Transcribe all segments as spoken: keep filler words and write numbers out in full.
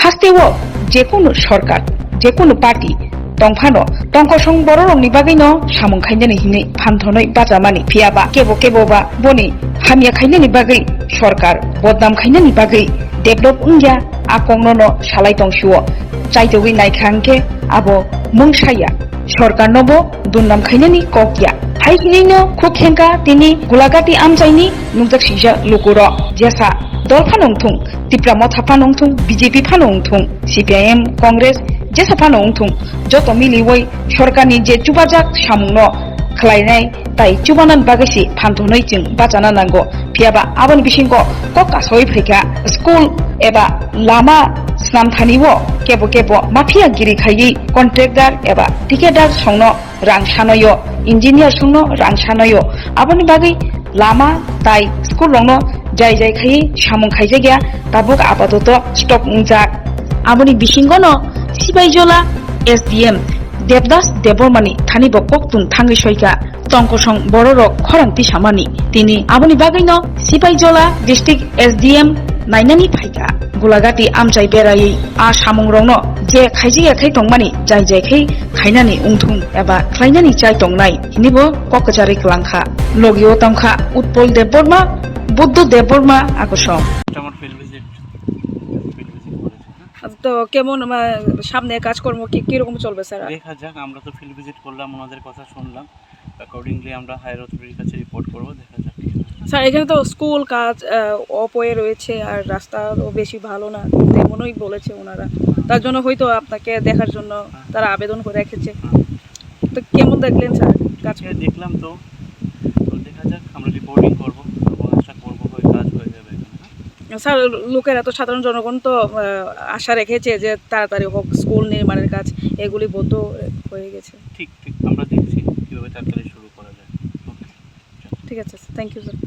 Hasteo jekunu sorkar, jekunu party tongphano tongkosong bororokni bagwino samung khainani hinwi phanthonwi bachamani, phiyaba kebo kebo ba boni hamya khainani bagwi sorkar bodnam khainani bagwi develop wngya, a koknono salai tongsio. Chaitogwi naikha hwnkhe abo mungsaya, sorkarnobo durnam khainani kok ya. Hai hinwino khuk khengkha tini Gulagati amchaini nukjak sijak lukurok. Jesa dol phano wngthung, Tipra Motha phano wngthung, B J P phano wngthung, C P I M, Congress, jesa phano wngthung, joto miliwi sorkarni je chubajak samungno khlainai tai chubanani bagwi se phanthonwi chwng bachana nango. Phiyaba aboni bisingo kok kasawi phaikha, school eba lama snamthani o kebo kebo mafia giri khaiwi contractor eba thikadar songno rang sanoyo, engineer songno rang sanoyo. Aboni bagwi lama tai school rokno jai jai khaiwi samung khaijakya, tabuk apatoto stop wngjak. Aboni bisingono Sibaijola S D M Devdas Debbarmani thani bo koktun thangwi soika tongkosong bororok khorang tisamani. Tini aboni bagwino Sibaijola district S D M nainani phaikha. Gulagati amchai beraiwi a samungrokno je khaijak ya khai tongmani jai jai khai khainani wngthung eba khlainani chai tongnai hinibo kok kwcharwi kwlangkha. Logio tongkha Utpol Debbarma, Buddho Debbarma, akosong. এটা আমার field visit, field visit করেছি, হ্যাঁ। তো কেমন, মানে, সামনে কাজকর্ম কি, কিরকম চলবে, স্যার? দেখা যাক, আমরা তো ফিল্ড ভিজিট করলাম, ওনাদের কথা শুনলাম, অ্যাকর্ডিংলি আমরা হায়ার অথরিটির কাছে রিপোর্ট করবো, দেখা যাক কি হয়। স্যার, এখানে তো স্কুল কাজ, আহ, অফ হয়ে রয়েছে, আর রাস্তাও বেশি ভালো না, তেমনই বলেছে ওনারা। তার জন্য হয়তো আপনাকে দেখার জন্য হ্যাঁ। তারা আবেদন করে রেখেছে। হ্যাঁ। তো কেমন দেখলেন, স্যার, কাজ? হ্যাঁ, দেখলাম তো। তো দেখা যাক, আমরা রিপোর্টিং করবো এবং আশা করবো হয় কাজ হয়ে যাবে এখানে, হ্যাঁ? স্যার, লোকেরা তো, সাধারণ জনগণ তো, আহ, আশা রেখেছে যে তাড়াতাড়ি হোক স্কুল নির্মাণের কাজ, এগুলি বন্ধ হয়ে গেছে। ঠিক, ঠিক। আমরা দেখছি কিভাবে তাড়াতাড়ি শুরু করা যায়। ওকে। ঠিক আছে, sir. Thank you, sir.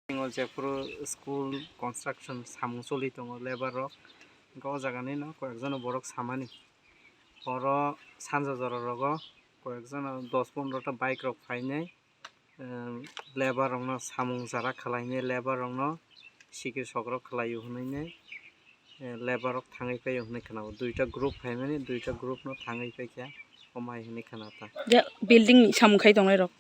Singo jephuru school construction samung choli tongo, labour rok, hwnkhe o jaga nino koyekjono borok samani. Oro sanja jora rogo koyekjono dos pondro ta bike rok phainai, em, labour rokno samung jara khwlainai, labour rokno sikir sok rok khwlaio hwnwi nai. Eh, labour rok thangwi phaio hwnwi khwnao. Duita group phaimani, duita group no thangwi phaikha, omo hai hwnwi khwna ta. Je building samung khai tongnai rok.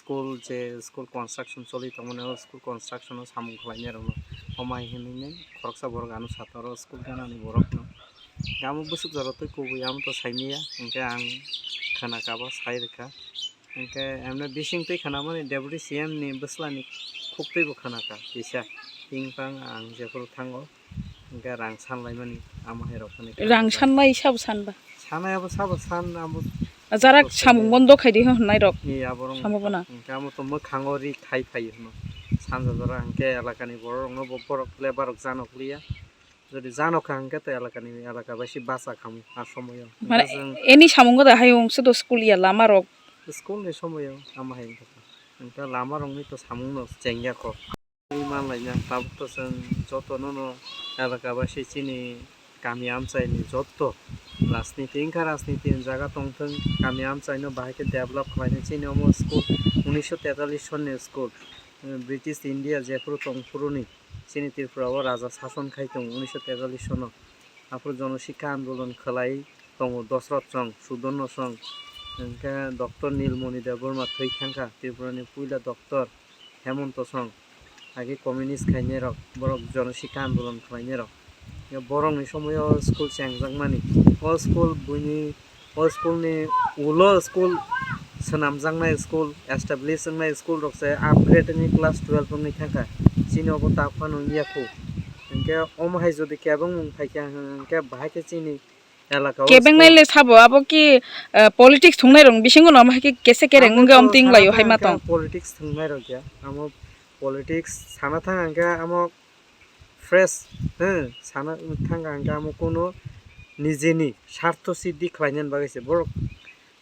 School, je school construction choli tongmani, o school construction o samung khlainai rokno omo hai hwnwi nai khoroksa borok ano saka oro school ganani borokno. Amo bwswk jora twi kubui amo to saimanya, hwnkhe ang khwna kha ba sai rwkha. Hwnkhe emne bising twi khwnamani Deputy C M ni bwslani khuktwi bo khwnakha kisa. Bini bwkhang ang jephuru thango, hwnkhe rang sanlaimani amo hai rok hwnwi khwnakha. Rang sanlai sabo sanba? Sanai abo sabo san amo. Jarak samung bondo khaidi hwnwi hwnai rok. Ni abo rong. Sambo bono. Hwnkhe amo to mwkhango ri khai phaio hwno. Sanja jora hwnkhe elakani borok rokno bo borok labour rok jano kliya. Jodi jano kha hwnkhe to elakani elaka bai se bacha khamu a somoyo. Mane hwnkhe chwng eni samungo da hayung se do school ya lama rok. School ni somoyo ama hai wngkha. Hwnkhe lama rokni to samung no chengya kho. Ui manlaina tabuk to chwng joto no no elaka bai se chini kami amchai ni joto rajniti wngkha, rajniti ni jaga tongthwng, kami amchai no bahai khe develop khlainai. Chini omo school unisho tetallish sonni school, British India jephuru tongphuru ni. Chini Tripura o raja sason khai tongo unisho tetallish sono. Aphuru jono sikha andolon khlai tongo Dosrot song, Sudarno song, hwnkhe Doctor Nilmoni Debbarma thwi thangkha, Tripura ni puila Doctor Hemonto song, age communist khainai rok, borok jono sikha andolon khlainai rok. Borok ni somoyo school chengjakmani, o school buini O school ni ulo school swnamjaknai school, establish wngnai school rok se upgrade wngwi class twelve wngwi thangkha. Chini obo ta phano wngya khu. Hinkhe omo hai jodi kebengmung phaikha hinkhe bahai khe chini elaka o kebeng school nai le sabo abo ki, eh, politics thungnai rok bisingo no omo hai khe kese kereng wngwi om ting laio hai ma tong. Politics thungnai rok ya. Amo politics sana thang hinkhe amo fresh, he, sana thangkha hwnkhe amo kunu nijeni sartho siddhi khlainani bagwi se, borok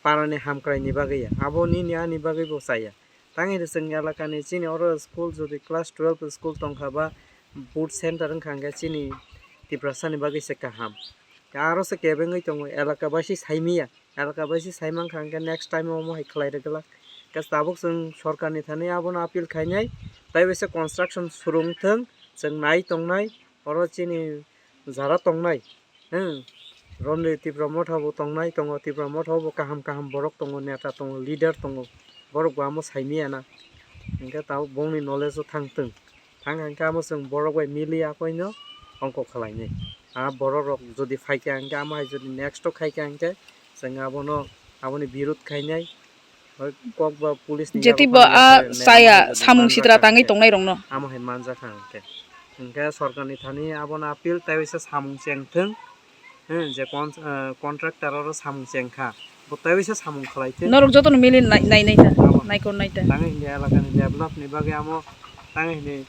parani hamkraini bagwi ya, abo nini ani bagwi bo chaya. Tangwi chwng elakani chini oro school jodi class twelve school tongkha ba board center wngkha hwnkhe chini Tiprasani bagwi se kaham. Aro se kebengwi tongo, elaka bai se saimanya. Elaka bai se saimankha hwnkhe next time omo hai khlai rwgwlak. Hwnkhe tabuk chwng sorkarni thani abono appeal khainai, tei bai se construction surung thwng, chwng nai tongnai, oro chini jara tongnai, Hmm. Ronri Tipra Motha bo tongnai tongo, Tipra Motha bo kaham kaham borok tongo, neta tongo, leader tongo, borok bo amo saimiyana. Hingke tabuk bongni knowledge o thang tong. Thang hingke amo chwng borok bai mili akoino ongkok khlainai. A borok rok jodi phaikha hingke amo hai jodi next o khaikha hingke chwng abono, aboni birud khainai. Hoi kok ba police ni Jeti yago bo phano a se saya nai samung sitra manjak tangwi hingke. Tongnai rokno. Amo hai manjak hingke. Hingke sorkar ni thani abono appeal tei waisa samung cheng thung. Hmm, je con-, eh, contractor oro samung chengkha, bo tei waisa samung khlai thung. Norok jotono mili nai-, nai nai ta, abo. Naikor nai ta. Tangwi hindi elaka ni develop ni bagwi amo tangwi hindi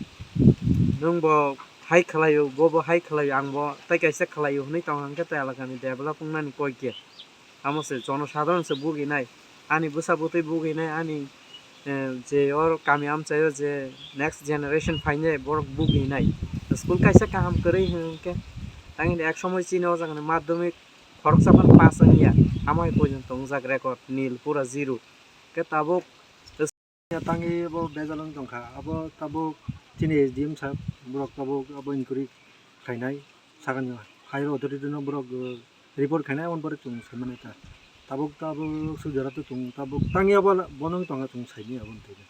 nwng bo hai khlaio, bo bo hai khlaio, ang bo tei kaisa khlaio hwnwi tong hwnkhe tei elaka ni develop wngnani koi khe. Amo se jonosadharon se buginai, ani bwsa bwtwi buginai, ani, eh, je or kami amchaio je next generation phainai borok buginai. School kaisa kaham kwrwi hwnkhe, tangini ek somoi chini o jagani madhyamik khoroksa phano pass wngya, amo hai poito tongjak record nil, pura zero. Khe tabuk Tangwi abo bejal wng tongkha. Abo tabuk chini S D M sir, borok tabuk abo inquiry khlainai, sakani higher authority no borok, uh, report khainai, aboni pore chwng sai mani ta. Tabuk, tabuk sujara to chwng tabuk tangwi abo la-, bono wng tongkha, chwng saimanya aboni thani.